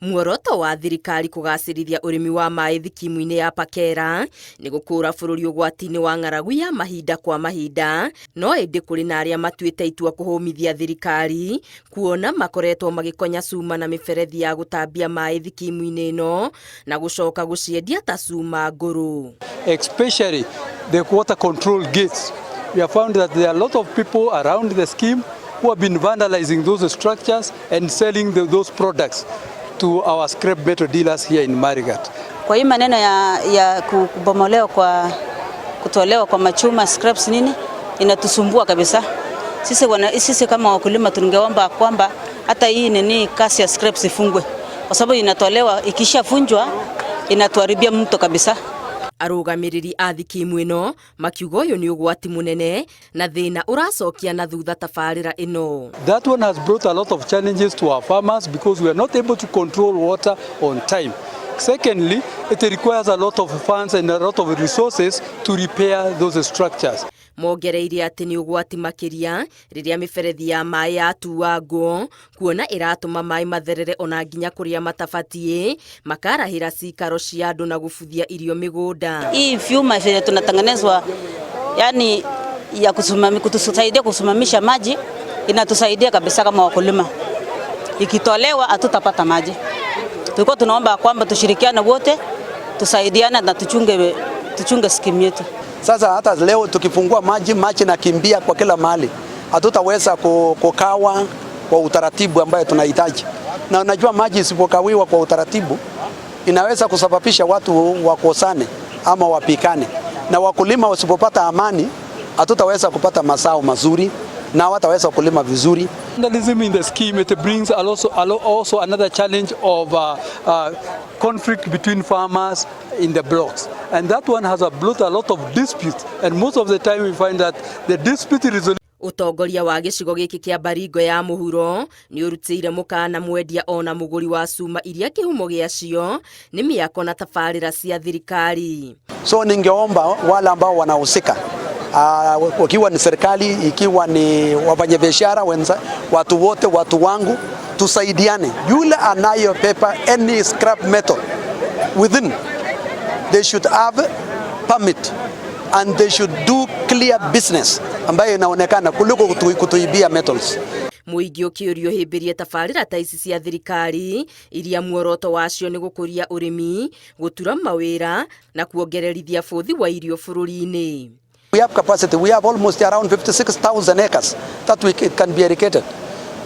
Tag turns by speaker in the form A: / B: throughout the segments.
A: Muoroto wa thirikari kũgacĩrithia ũrĩmi wa maĩ thikimu-inĩ ya Pakera nĩ gũkũra bũrũri ũgwati-inĩ wa ng'aragu ya mahinda kwa mahinda, no ĩndĩ kũrĩ na arĩa matuĩte itua kũhũmithia thirikari kuona makoretwo magĩkonya cuma na mĩberethi ya gũtambia maĩ thikimu-inĩ ĩno na gũcoka gũciendia ta cuma ngũrũ.
B: Especially the water control gates. We have found that there are a lot of people around the scheme who have been vandalizing those structures and selling those products to our scrap metal dealers here in Marigat.
C: Kwa hii maneno ya kubomolewa kwa kutolewa kwa machuma, scraps, nini, inatusumbua kabisa. Sisi kama wakulima tungeomba kwamba hata hii nini, kazi ya scraps ifungwe, kwa sababu inatolewa, ikishafunjwa inatuharibia mto kabisa.
A: Arũgamĩrĩri a thikimu ĩno makiuga ũyũ nĩ ũgwati mũnene na thĩna ũracokia na thutha tabarĩra ĩno.
B: That one has brought a lot of challenges to our farmers because we are not able to control water on time. Secondly, it requires a lot of funds and a lot of resources to repair those structures.
A: Mongereire atĩ nĩ ũgwati makĩria rĩrĩa mĩberethi ya maĩ yatuangwo, kuona ĩratũma maĩ matherere ona nginya kũrĩa matabatiĩ, makarahĩra cikaro cia andũ na gũbuthia irio mĩgũnda.
C: Hii vyuma vyenye tunatengenezwa, yani ya kutusaidia kusimamisha maji, inatusaidia kabisa kama wakulima. Ikitolewa hatutapata maji. Tulikuwa tunaomba kwamba tushirikiane wote, tusaidiane na tuchunge skimu yetu.
D: Sasa hata leo tukifungua maji, maji nakimbia kwa kila mahali, hatutaweza kukawa kwa utaratibu ambayo tunahitaji. Na unajua maji isipokawiwa kwa utaratibu inaweza kusababisha watu wakosane ama wapikane, na wakulima wasipopata amani, hatutaweza kupata mazao mazuri na wataweza kulima vizuri.
B: Vandalism in the scheme, it brings also another challenge of conflict between farmers in the blocks. And that one has brought a lot of disputes. And most of the time we find that the dispute resolution
A: Ũtongoria wa gĩcigo gĩkĩ kĩa Baringo ya mũhuro nĩ ũrutĩire mũkana mwendia ona mũgũri wa cuma iria kĩhumo gĩacio nĩ mĩako na tabarĩra cia thirikari.
D: So ningeomba wale ambao wanahusika, wakiwa ni serikali, ikiwa ni wafanyabiashara wenza, watu wote, watu wangu, tusaidiane. Yule anayobeba any scrap metal within, they should have permit and they should do clear business ambayo inaonekana kuliko kutuibia metals.
A: Mũingĩ ũkĩũrio ũhĩmbĩrie tabarĩra ta ici cia thirikari iria muoroto wacio nĩ gũkũria ũrĩmi, gũtura mawĩra na kuongererithia bũthi wa irio bũrũri-inĩ.
D: We have capacity. We have almost around 56,000 acres that it can be irrigated.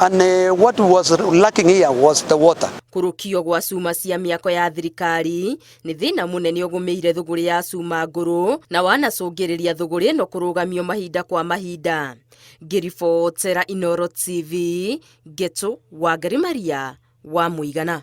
D: And what was lacking here was the water.
A: Kũrũkio gwa cuma cia mĩako ya thirikari nĩ thĩna mũnene ũgũmĩire thũgũrĩ ya cuma ngũrũ na wanacũngĩrĩria thũgũrĩ ĩno kũrũgamio mahinda kwa mahinda. Ngĩribotera Inooro TV, Ngetu Wangari Maria wa Mũigana.